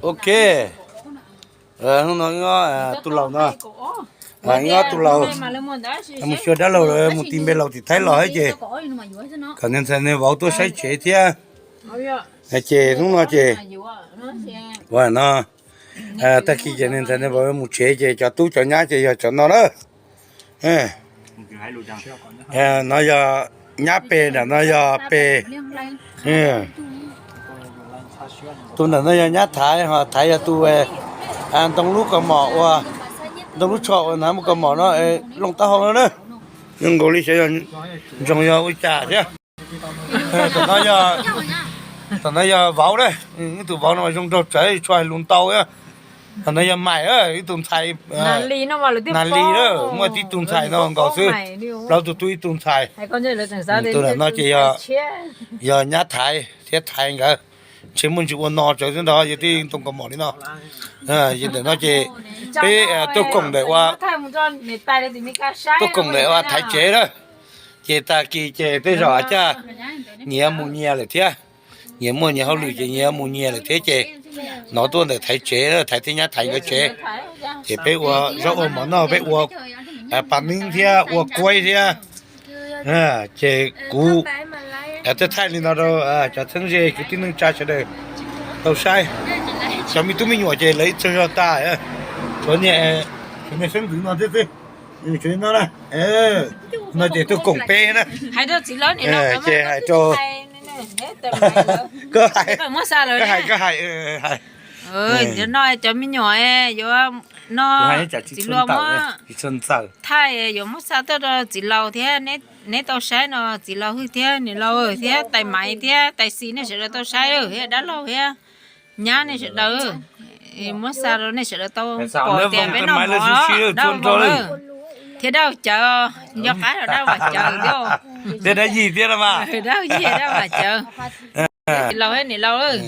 Ok, hnub no tus laus no, tus laus mus xyuas dab laug lawm, mus ti npe laus tim Thaib los thiab ces kom niag ntxhais niag vauv tuaj saib tsev thiab. Ces hnub no ces, ua no, tag kis ces niag ntxhais niag vauv mus tsev ces cov tub cov nyab ces yog cov no na. No yog nyab pes, nram no yog pes. Tus ntawm no yog nyab Thaiv, ho Thaiv yog tus ntoo lub kaus mom ua, ntoo lub tsho uas hnav muaj kaus mom no, looj taub hau no na. Zoo nkaus li xyov yog ntsoog yog ua cas thiab. Tom no yog vauv na, ib tug vauv no zoo nraug tsawv tsis hais lus ntau. Tom no yog Maiv, ib tug ntxhais Nas Lis na, muaj tib tug ntxhais no nkaus xwb, plaub tug tub ib tug ntxhais. Tus ntawm no ces yog nyab Thaiv thiab Thaiv nkawd. Ntshe muaj ntsis ua no tsawv xwb ntag, yog tib ntoo kaus mom li no. Yog ntawm no ces peb tuaj koom ntawm ua, tuaj koom ntawm ua Thaiv tsev na. Ces tag kis ces tej zaum cas nyias mus nyias lawm thiab, nyias muaj nyias hauj lwm ces nyias mus nyias lawm thiab ces hnov tuaj ntawm Thaiv tsev, Thaiv thiab nyab Thaiv nkawd tsev. Ces peb ua zaub ua mov noj, peb ua pas neeb thiab ua kuaib thiab. Ces kuv thaij li no rau cov txheeb ze kwv tij neej tsa sawv daws tau saib. Cov me tub me nyuam ces lawv ib txog zog tas, tshuav niag xeeb ntxwv no thiab xwb. No ces tuaj koom peb na. Ces hais rau, koj hais, koj hais, koj hais. No cov me nyuam yuav, no txiv hluas muab thaij yuav muab xa tuaj rau txiv laus thiab. Neb tau saib no, txiv laus Hwj thiab niam laus thiab tais Maiv thiab tais Xis, nej sawv daws tau saib thiab, dab laug thiab nyab, nej sawv daws, muab xa rau nej sawv daws tau pom tias peb noj mov dab laug thiab dab laug Cawv, nco qab rau dab laug Vam Cawv thiab, dab laug Yig thiab, dab laug Yig, dab laug Vam Cawv, txiv laus thiab niam laus.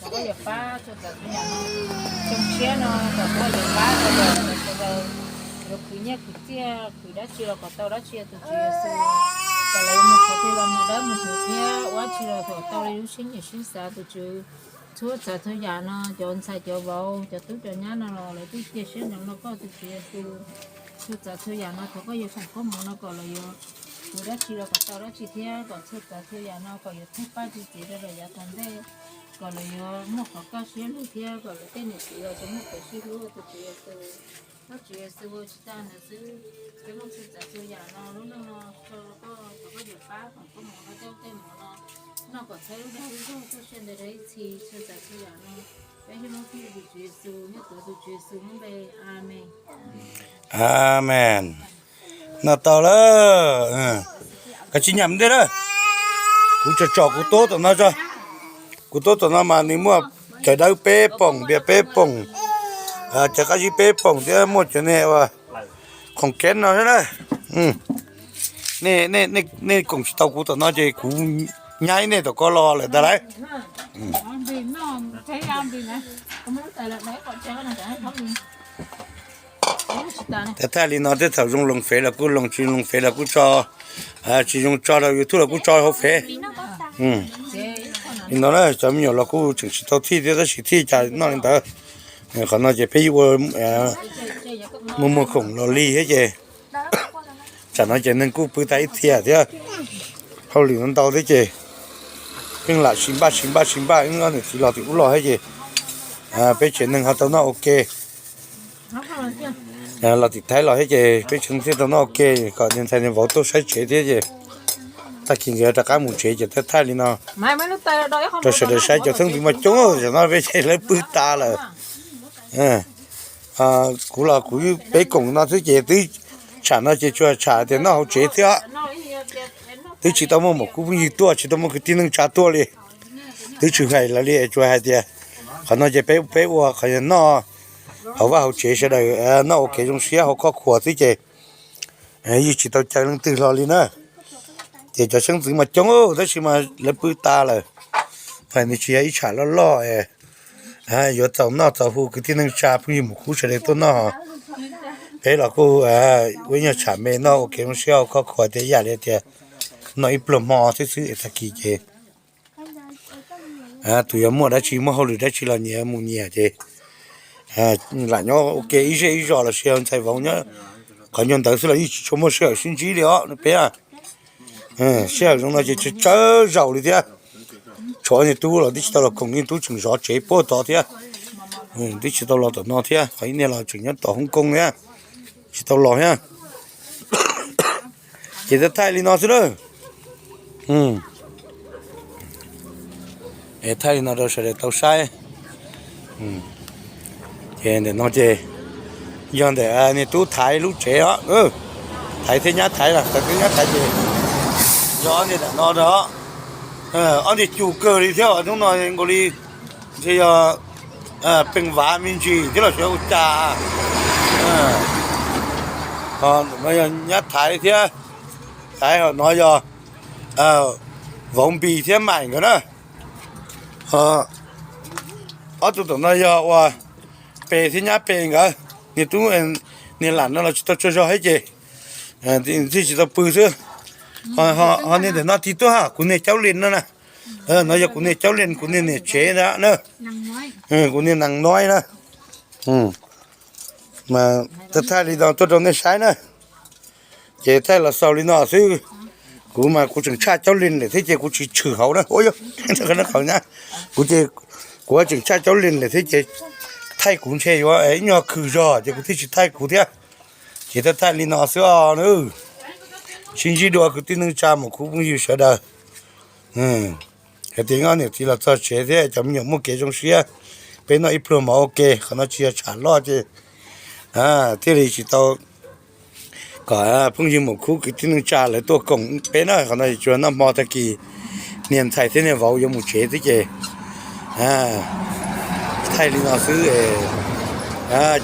Thov koj yuav pab txhua tsav txhua yam no, xyoo tshiab no thov koj yuav pab rau sawv daws, yuav khwv nyiaj khwv txiaj khwv dab tsi los kom tau dab tsi, tus Tswv Yexus, kom lawv mus qhov twg los mus dawb mus huv thiab ua dab tsi los kom tau li lub siab nyiam siab xav, tus Tswv. Txhua tsav txhua yam no cov ntxhais cov vauv cov tub cov nyab no los lawv twb cia siab ntsoov rau koj, tus Tswv Yexus. Txhua tsav txhua yam no thov koj yuav foom koob hmoov no kom lawv yuav khwv dab tsi los kom tau dab tsi thiab kom txhua tsav txhua yam no kom yuav thaj paj txi txiv rau lawv yav tom ntej, kom lawv yuav muaj qhov kaj siab lug thiab kom lawv tej niam txiv los tsuas muaj kev sib hlub, tus Tswv Yexus. Tus Tswv Yexus ua tsis tag ntawd xwb, peb muaj txhua tsav txhua yam no lub neej no tso rau koj, thov koj yuav pab foom koob hmoov rau tej tej mov no, noj kom txhawb lub dag lub zog tuaj sia ntev rau ib txhis, txhua tsav txhua yam no peb yeej muab pub rau tus Tswv Yexus, nyob tuav tus Tswv Yexus lub npe, amees. Amees. Noj tau lawm. Koj tsis nyam ntej na. Kuv tsom tsom kuv tub tom no tso. Kuv tub tom no mas nws muaj cawv dawb peb poom, npias peb poom, cawv qab zib peb poom thiab muaj cov niag ua khoom kev no thiab na. Nej koom tsis tau kuv tom no ces kuv nyab nej tom ko los lawm ntag lauj. Thaij li no tej thaum zoo loos fev los kuj loos, tsis zoo loos fev los kuj tso, tsis zoo tso rau YouTube los kuj tso hauv fev. Li no na cov me nyuam los kuj tseem tsis tau thij thiab tab sis thij cas noj li ntawd. Qhov no ces peb yuav ua muag muag khoom los lig thiab ces tsam no ces neeg kuj pw tas ib txhia thiab, hauj lwm ntau thiab ces pheej lam sib npaj sib npaj sib npaj, wb ob niam txiv los tim ub los thiab ces peb tsev neeg ho tau noj ua ke. Los tim Thaib los thiab ces peb tsev neeg thiaj tau noj ua ke, kom niag ntxhais niag vauv tuaj saib tsev thiab ces tag kis nkawd rov qab mus tsev ces thaij thaij li no rau sawv daws saib. Cov xeeb ntxwv mas coob, tam no peb ces lawv pw tas lawm. Kuv los kuv peb koom no xwb ces twb tsham no ces tsuas tsham tias noj hauv tsev thiab. Twb tsis tau muaj maum kub phooj ywg tuaj, tsis tau muaj kwv tij neej tsa tuaj li. Twb tsis hais lawv li, tsuas hais tias qhov no ces peb peb ua qhov noj hauv vaj hauv tsev, sawv daws noj ua kev zoo siab hauv khuab khuas xwb ces yeej tsis tau caw leej twg hlo li na. Ces cov xeeb ntxwv mas coob tab sis mas lawv pw tas lawm. Hais nws tsis yog ib tsham loj loj yuav txaus noj txaus hu kwv tij neej tsa phooj ywg maum kub sawv daws tuaj noj. Peb los kuj ua ib nyuag tsham me noj ua kev zoo siab hauv khuab khuas tias ib yam li tias noj ib pluag hmo xwb xwb es tag kis ces Tus yog muaj dab tsi muaj hauj lwm dab tsi los nyias mus nyias ces lam nyob ua ke ib zej ib zos los sis yog ntxhais vauv nyob qhov ncauj ntawd xwb los yeej tsis tshua muaj sij hawm sib ntsib li os peb. Sij hawm zoo no ces tsawg tsawg zaus li thiab. Tshuav niag tub los twb tsis tau los koom, niag tub tseem zov tsev puag tod thiab. Twb tsis tau los tom no thiab, qhov ib niag los tseem nyob tom Hong Kong thiab, tsis tau los thiab. Ces thaij thaij li no xwb na. Thaij li no rau sawv daws tau saib. Ces ntawm no ces yog ntawm niag tub Thaiv lub tsev os. Thaiv thiab nyab Thaiv, Thaiv thiab nyab Thaiv ces yog ob niag ntawm no os. Ob niag cum kawg li thiab, hnub no nkaus li ntshe yog peem vav me ntsis thiab los xyov ua cas. Ntawm no yog nyab Thaiv thiab, Thaiv, ho no yog vauv Npis thiab Maim nkawd na. Ob tug tom no yog ua Pes thiab nyab Pes nkawd, niag tub niag lam no los tsis tau tsaug zog thiab ces thiaj tsis tau pw xwb. Ho niag ntawm no tig tuaj, kuv niag Caub Lis no na. No yog kuv niag Caub Lis, kuv niag niam tsev ntag na. Kuv niag Nees Noib na. Mas thaij thaij li no tuaj rau nej saib na. Ces thaij los xaus li no xwb. Kuv mas kuv tseem tshaj Caub Lis lawm thiab ces kuv tsis tshwm hauv na. Kuv ces kuv tseem tshaj Caub Lis lawm thiab ces thaij kuv ntshe yuav ib nyuag khwm zog ces kuv thiaj tsis thaij kuv thiab. Ces thaij thaij li no xwb os na. Sib ntsib dua kwv tij neej tsa mus khub phooj ywg sawv daws. Hais tias nyob niam txiv los txog tsev thiab cov me nyuam muaj kev zoo siab, peb noj ib pluag mov ua ke, qhov no tsis yog tsham loj ces thiaj li tsis tau kom phooj ywg mus khub kwv tij neej tsa lawv tuaj koom peb na. Qhov no tsuas noj hmo tag kis niag ntxhais thiab niag vauv yuav mus tsev xwb ces thaij li no xwb.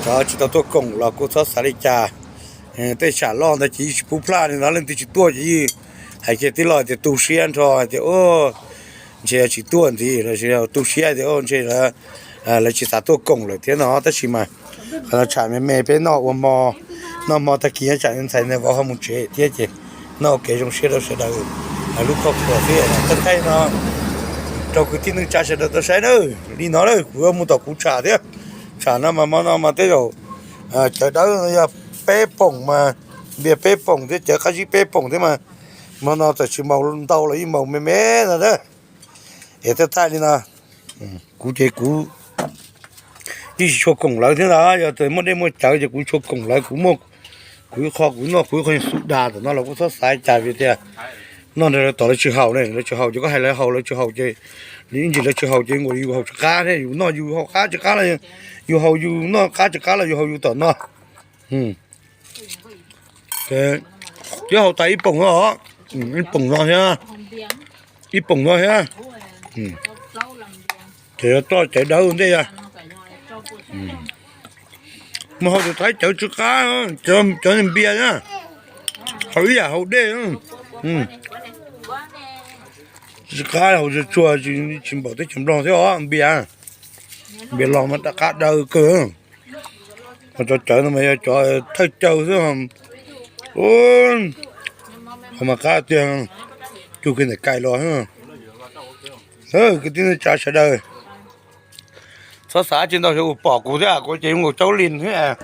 Cov tsis tau tuaj koom los kuj txhob xav li cas. Tej tsham loj ntawd ces yeej tsis pub plaj li no, leej twg tsis tuaj ces yeej hais kiag tib lo tias tu siab nrho tias ntshe tsis tuaj ntxiv, tu siab tias ntshe lawv tsis xav tuaj koom lawm thiab no, tab sis mas qhov no tsham me me peb noj ua hmo, noj hmo tag kis tsam ntxhais niag vauv ho mus tsev thiab ces noj ua kev zoo siab rau sawv daws lub khuaj khuas thiab. Thaij thaij no rau kwv tij neej tsa sawv daws tau saib na. Li no na kuv yuav mus tom kuv tsham thiab. Tsham no mas hmo no mas tej zaum cawv dawb no yog peb poom mas, npias peb poom thiab cawv qab zib peb poom thiab mas, hmo no txawm tsis maus ntau los yeej maus me me no na. Es thaij thaij li no, kuv ces kuv yeej tsis tshua koom lawv thiab ntag, yog tias muaj dej muaj cawv ces kuv tsis tshua koom lawv, kuv muaj kuv ib qho kuv noj kuv ib qho xub dag tom no los kuj txhob xav cas vim tias noj nrog lawv tom lawv tsis haus ne, lawv tsis haus ces koj hais lawv haus, lawv tsis haus ces ib ntsis lawv tsis haus ces nkaus yus haus tsis qab thiab, yus noj yus haus qab tsis qab los yus haus yus noj qab tsis qab los yus haus yus tom no. Twb haus tas ib poom no os, ib poom no thiab, ib poom no thiab. Ces yuav roj cawv dawb ua ntej os. Mus haus tus thaib cawv tsw qab, cov npias na, haus ib yam haus dej. Tsw qab haus tsuag tsuag, tsis npaum teb chaws Nplog thiab os npias. Npias los mas rov qab daw kawg. Ho cov cawv no mas yog cov thawj caw xwb. Ho mas qab tiag, cug kiag ntawm kais los. Kwv tij neej tsa sawv daws, txhob xav tsis ntau, xyov yus pom kuv thiab, kuv ces zoo nkaus Caub Lis thiab.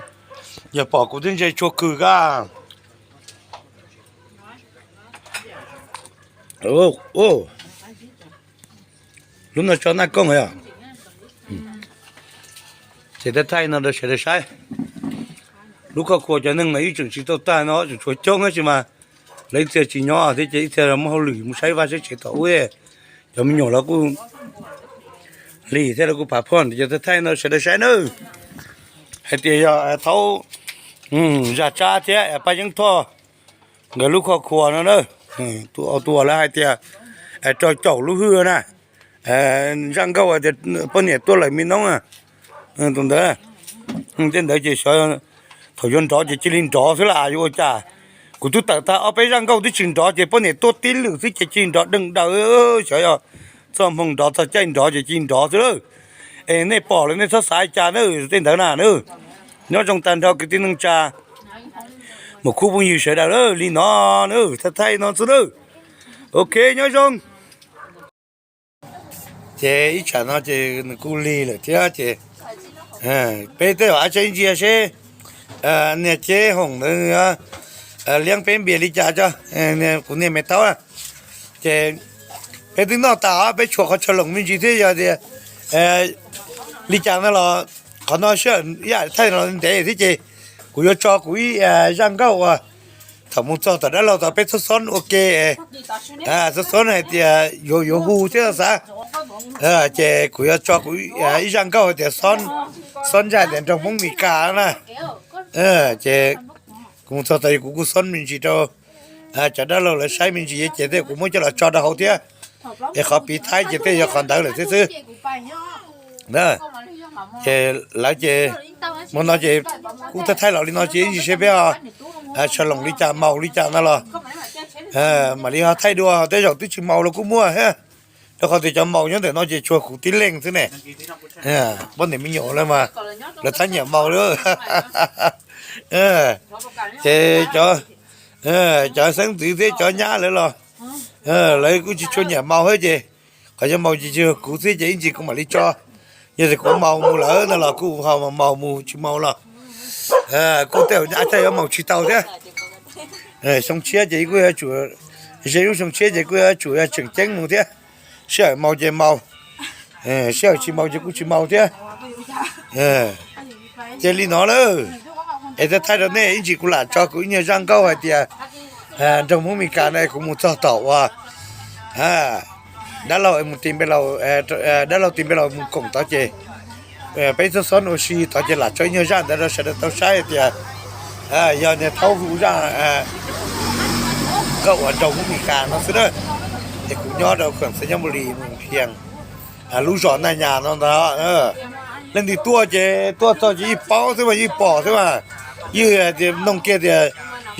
Yog pom kuv thiab ntshe tshua khw kab. Lub no tso Naj Kooj os. Ces thaij thaij no rau sawv daws saib. Lub khuaj khuas cov neeg mas ib tseem tsis tau tag no, tseem tshuav coob tab sis mas lawv ib txhia tsis nyob thiab ces ib txhia muaj hauj lwm mus saib vaj saib tsev tom ub. Cov me nyuam los kuj hli thiab los kuj phav phoj, ces thaij thaij no sawv daws saib nawb. Hais tias yog thaub Zaj Tsab thiab Paj Yeeb Thoj nkawd lub khuaj khuas no na. Tus uas lawv hais tias rau caum lub hwj na, zaj nkauj tias poj niam tuaj lawm me noob. Tus ntawd, tej ntawd ces xyov thaum yuav nrov ces cia li nrov xwb las yuav ua cas. Kuv twb tawm tag ob peb zaj nkauj twb tsis nrov ces poj niam tuaj tib lwm xwb ces cia li nrov deeg daws. Xyov yog txoj hmoo nrov txog caij nrov ces cia li nrov xwb lawm. Es nej pom lawm nej txhob xav cas na tej ntawd na. Nyob zoo tag nrho kwv tij neej tsa, mus khub phooj ywg sawv daws li no na, thaij thaij no xwb na. Ok, nyob zoo. Ces ib tsam no ces nws kuj lig lawm thiab ces peb tej zaum ab tsaib ntsia seb niag Ceb Hoom ntawd liab peb npias li cas tso, kuv niag me thaub na. Ces peb twb noj tas os, peb tshuav qhov chaw loos me ntsis thiab, yog tias li cas no los qhov no sij hawm ib yam thaij los ntev thiab ces kuv yuav tso kuv ib zaj nkauj uas thaum mus txog tom dab laug tod peb txhob xob ua ke, txhob xob hais tias yuav yuav hu thiab xav. Ces kuv yuav tso kuv ib zaj nkauj hais tias xob ntsaj tias nroog Hmoob Mes Kas na. Ces kuv mus txog tod kuv kuj xob me ntsis rau cov dab laug lawv saib me ntsis ces tej kuv muab coj los tso rau hauv thiab. Es qhov piv thaib ces tej yog qhov ntawd lawm thiab xwb. Ces lawv ces hmo no ces kuj thaij thaij los li no ces ib ntsis seb peb ho sawv loos li cas maus li cas no los mam li ho thaij dua, tej zaum twb tsis maus los kuj muaj thiab. Rau qhov tias cov maus nyob ntawm no ces tsuas kuv tib leeg xwb ne. Poj niam me nyuam lawv mas lawv txhob nyiam maus lawm. Ces cov xeeb ntxwv thiab cov nyab lawv los lawv kuj tsis tshua nyiam maus thiab ces qhov cov maus ces tsuas kuv xwb ces ib ntsis kuv mam li tso. Yog tias kuv maus mus lawm no los kuj ho maus mus, tsis maus los kuj tej zaum nyab coj yuav maus tsis tau thiab. Xyoo tshiab ces kuj yuav tsum, ze lub xyoo tshiab ces kuj yuav tsum yog tseem ceeb mus thiab. Sij hawm maus ces maus, sij hawm tsis maus ces kuj tsis maus thiab. Ces li no lawm, es thaij thaij rau nej ib ntsis kuv lam tso kuv ib nyuag zaj nkauj hais tias nroog Hmoob Mes Kas no kuv mus txog tom uas dab laug mus ti npe laus, dab laug ti npe laus mus koom tod ces peb txhob xob ua si tod ces lam tso ib nyuag zaj ntawd rau sawv daws tau saib hais tias yog niag thaub hu zaj nkauj uas nroog Hmoob Mes Kas no xwb na. Es kuv nyob rau Khoom Xeeb nyob Npus Lis mus Phias lub zos Naj Nyas no ntag. Leej twg tuaj ces tuaj txog ces yeej paub xwb mas, yeej pom xwb mas, yeej tias noog kiag tias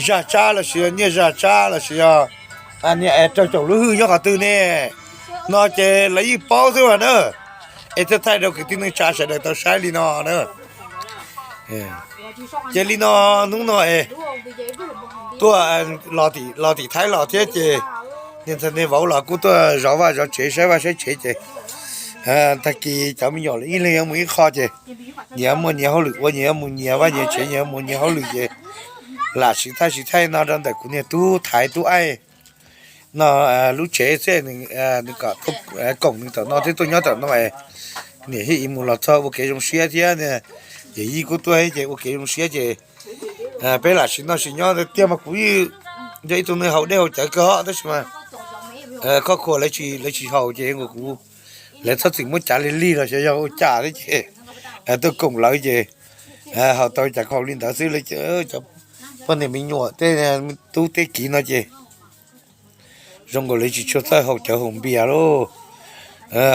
zaj tsab lossis nyiaj zaj tsab lossis yog niag es raug caum lub hwj nyob qhov twg ne no ces lawv yeej paub xwb mas na. Es thiaj thaij rau kwv tij neej tsa sawv daws tau saib li no na. Ces li no hnub no es tuaj los tim Thaib los thiab ces niag ntxhais niag vauv los kuj tuaj zov vaj zov tsev saib vaj saib tsev ces tag kis cov me nyuam ib leeg yuav mus ib qho ces nyias muaj nyias hauj lwm ua, nyias yuav mus nyias vaj nyias tsev, nyias yuav mus nyias hauj lwm ces lam siv thaij siv thaij no rau ntawm kuv niag tub Thaiv tub Aij no lub tsev xwb, nws kom tuaj koom nws tom no thiab tuaj nyob tom no es niam thiab txiv mus los txog ua kev zoo siab thiab, yawm yij kuj tuaj thiab ces ua kev zoo siab ces peb lam sim noj sim nyob tiag mas kuv yog ib tug neeg haus dej haus cawv kawg os tab sis mas khoj khuas lawv tsis haus ces kuv, lawv txhob txwm muab cav li lig los xyov yog ua cas thiab ces tuaj koom lawv ces haus tau cas haus li ntawd xwb. Lawv cov poj niam me nyuam tej tub tej kiv no ces zoo nkaus lawv tsis tshua txawj haus cawv haus npias lauj,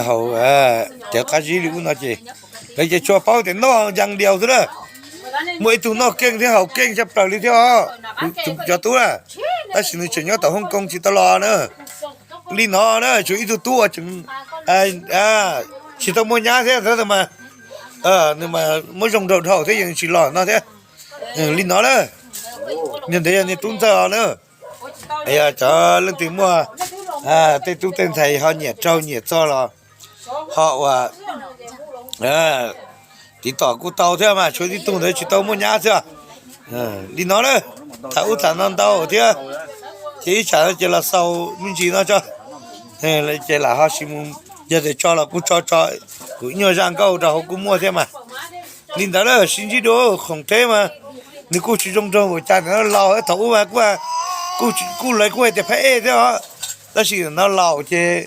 haus cawv qab zib li ub no ces lawv ces tsuas paub tias noj ncaj diaus xwb na. Muaj ib tug noj keej thiab haus keej tshaj plaws li thiab os, cov tub na, tab sis nws tseem nyob tom Hong Kong tsis tau los na. Li no na, tsuas ib tug tub uas tseem tsis tau muaj nyab thiab mas, nws mas muab zoo nraug dhau thiab yeej tsis los no thiab. Li no na, niag ntawd yog niag tub ntxawg os na. Yog cov leej twg muaj tej tub tej ntxhais ho nyiam raug nyiam txog los ho ua tiv tom kuj tau thiab mas, tshuav tib tug ntawd tsis tau muaj nyab xwb. Li no na, tham ub tham no ntau thiab, ces ib tsam no ces los xaus me ntsis no tso, ces lam ho sis mus, yog tias tso los kuj tso tso, kuv ib nyuag zaj nkauj rau hauv kuj muaj thiab mas. Li ntawd na, sib ntsib dua. Khoom Theb mas nws kuj tsis zoo nraug ua cas ntawm no, laus thaum ub mas kuj, kuj lawv kuj hais tias phab ej thiab os, tab sis no laus ces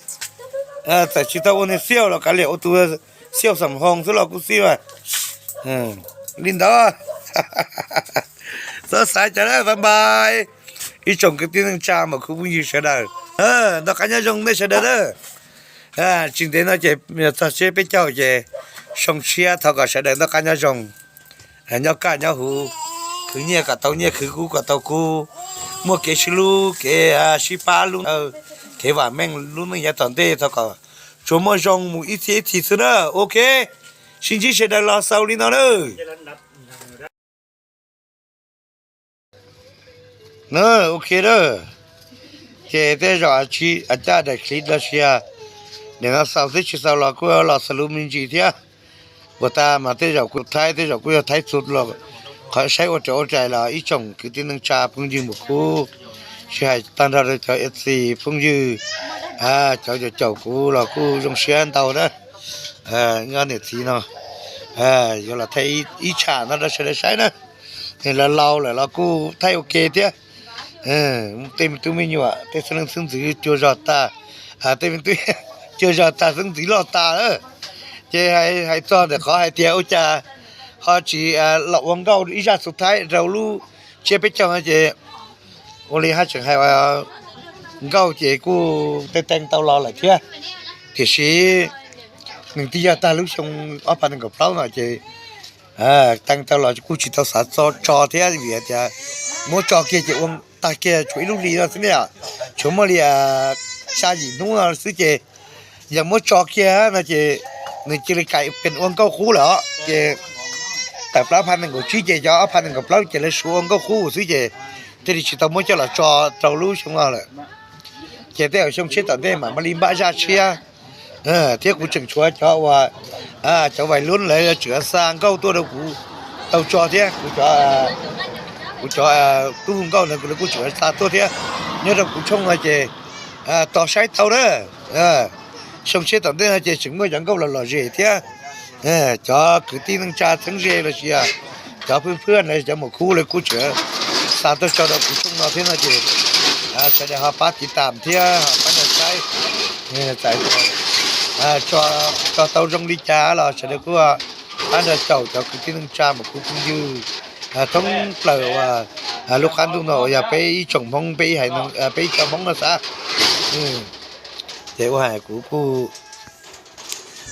txawm tsis tau ua niag xiauj los kav liam ua tus xiauj xam hoo xwb los kuj xij mas. Li ntawd, txhob xav cas na, bye bye ib tsoom kwv tij neej tsa mas khub phooj ywg sawv daws, noj qab nyob zoo nej sawv daws na. Tsis ntev no ces txog tsiab peb caug ces xyoo tshiab, thov kom sawv daws noj qab nyob zoo, nyob kaj nyob huv, khwv nyiaj kom tau nyiaj, khwv kub kom tau kub, muaj kev sib hlub kev sib pab lub, kev vam meej lub neej yav tom ntej, thov kom tsuas muaj zoo mus ib txhis ib txhis xwb na. Ok, sib ntsib sawv daws los xaus li no na. Ok na, ces tej zaum a caj daim clip los sis Nim no xaus twb tsis xaus los kuj los xaus lub me ntsis thiab. Puas tas mas tej zaum kuj Thaib, tej zaum kuj yog Thaib txhua los qhov saib ua raws ua rais los ib tsoom kwv tij neej tsa phooj ywg mus khub, tsis hais tag nrho rau cov F C phooj ywg, cov caum caum kuv los kuj zoo siab ntau na. Nyob niam txiv no yuav los thaij ib tsham no rau sawv daws saib na. Los laus lawm los kuj thaij ua ke thiab. Tej me tub me nyuam tej xeeb leej xeeb ntxwv cua zog tag, tej me tub cua zog tag xeeb ntxwv loj tas lawm. Ces hais txog ntawm qhov hais tias ua cas ho tsis los ua nkauj ib zaj xus thaib rau lub tsiab peb caug no ces ua li haj tseem hais nkauj ces kuj teeb teeb tau los lawm thiab. Tiam sis nws twb yog tag lub xyoo ob phav nees nkaum plaub no ces teeb tau los kuj tsis tau xav tso thiab vim tias muab tso kiag ces ua tag kiag tshuav ib lub hlis no xwb ne, tshuav muaj li xya yim hnub no xwb ces yog muab tso kiag no ces nws cia li kam pes ua nkauj qub lawm os. Ces tawm plaub phav nees nkaum tsib ces cov ob phav nees nkaum plaub ces lawv suav ua nkauj qub xwb ces thiaj li tsis tau muab coj los tso rau lub xyoo no lawm. Ces tej zaum xyoo tshiab tom ntej mam li npaj zaj tshiab. Thiab kuv tseem tshuav cov uas cov vais lub lawv yuav tsum xa nkauj tuaj rau kuv tau tso thiab. Kuv cov tub hu nkauj ntawd kuv lawv kuj tsum xa tuaj thiab. Nyob rau kuv tshooj no ces tos saib tau na. Xyoo tshiab tom ntej no ces tseem muaj cov nkauj los lom zem thiab. Cov kwv tij neej tsa txheeb ze los sis cov phwj phwaj na cov mus khub lawv kuj tsum xa tuaj tso rau kuv tshooj no thiab no ces sawv daws ho pab tiv tam thiab ho pab nrog saib. Txawm tso tau zoo li cas los sawv daws kuj pab nrog caum cov kwv tij neej tsa mus khub phooj ywg thoob plaws uas lub qab ntuj no uas yog peb ib tsoom Hmoob, peb ib haiv, peb ib co Hmoob no xav. Ces ua hais kuv kuj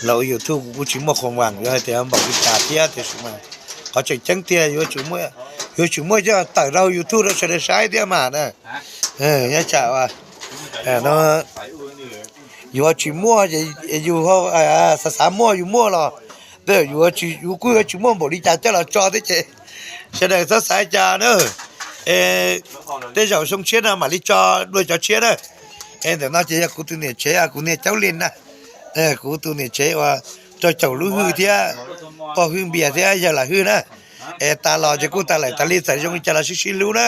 los ua YouTube kuv kuj tsis muaj qhua vaam yuav hais tias npaum li cas thiab tiam sis mas qhov tseem ceeb tiag yuav tsum muaj coj tawm rau YouTube rau sawv daws saib thiab mas na. Nyob tsam no yuav tsis muaj, yus xav xav muaj yus muaj los tej zaum yus kuj yuav tsis muaj npaum li cas coj los tso thiab ces sawv daws txhob xav cas na. Tej zaum xyoo tshiab no mam li tso dua cov tshiab na. Es ntawm no ces yog kuv tus niam tsev, kuv niag Caub Lis na, kuv tus niam tsev uas rau caum lub hwj thiab pog hwj npias thiab yawg lam hwj na. Es tas los ces kuj tas lawm tas li, txawm zoo li cas los sib sib hlub na.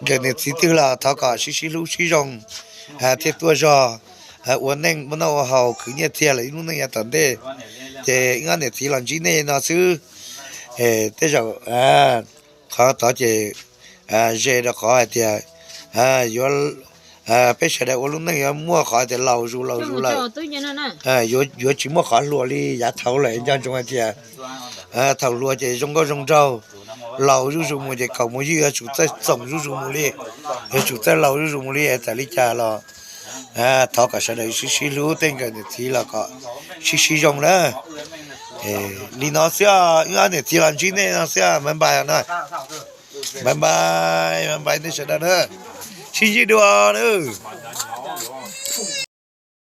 Nkawm niam txiv twg los thov kom sib sib hlub sib zoo thiaj tuaj zog ua neej muaj noj ua haus khwv nyiaj txiag lawm ib lub neej yav tom ntej. Ces wb ob niam txiv los ntsib nej no xwb. Tej zaum qhov tod ces ze rau qhov hais tias yuav peb sawv daws ua lub neej yuav muaj qhov tias laus zus laus zus lawm. Yuav tsis muaj qhov hluas li yav thaud lawm, nco ntsoov hais tias thaum hluas ces zoo nkauj zoo nraug, laus zuj zus mus ces kaum mus ywj yuav tsum txawj txoom zuj zus mus li, yuav tsum txawj laus zuj zus mus li. Txawm li cas los thov kom sawv daws sib sib hlub, tej nkawm niam txiv los kom sib sib zoo na. Li no xwb, wb ob niam txiv los ntsib nej no xwb, bye bye no. Bye bye, bye bye nej sawv daws na. Sib ntsib dua na.